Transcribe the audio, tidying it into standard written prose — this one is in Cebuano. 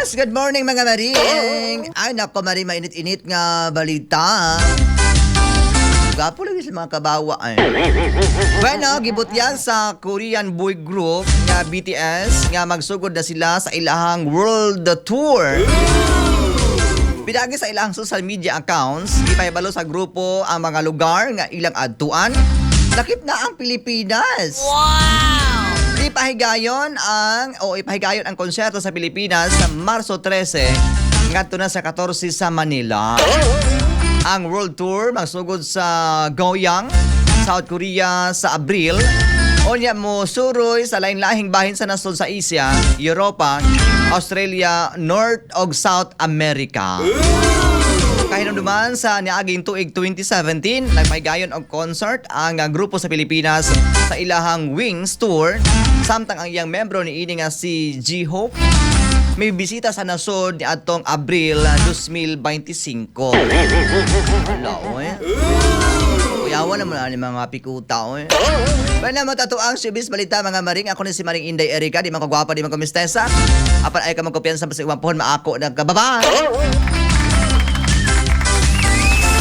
Yes, good morning, mga maring. Ay nako, maring, mainit-init nga balita. Gapo lagi sa mga kabawa ay. Bueno, gibutyan sa Korean boy group nga BTS nga magsugod na sila sa ilahang world tour. Pinaagi sa ilang social media accounts, gipahibalo sa grupo ang mga lugar nga ilang adtuan. Lakip na ang Pilipinas. Wow! Ipahigayon ang konserto sa Pilipinas sa Marso 13 ngadto na sa 14 sa Manila. Ang world tour magsugod sa Goyang, South Korea sa Abril. Unya mo suroy sa lain-lahing bahin sa nasod sa Asia, Europa, Australia, North ug South America. Kahinumduman sa niaging tuig 2017, nagpahigayon og concert ang grupo sa Pilipinas sa ilahang Wings Tour. Samtang ang iyang membro niini nga si J-Hope may bisita sa nasod ni atong Abril 2025. Hala, oy. Kuyawan naman ani mga pikuta, oy. Bueno, matato ang showbiz balita, mga maring. Ako ni si Maring Inday Erika, di man kagwapa, di man kamistesa. Apan ay ka magkumpiyansa sa imong pohon maako nagkababa.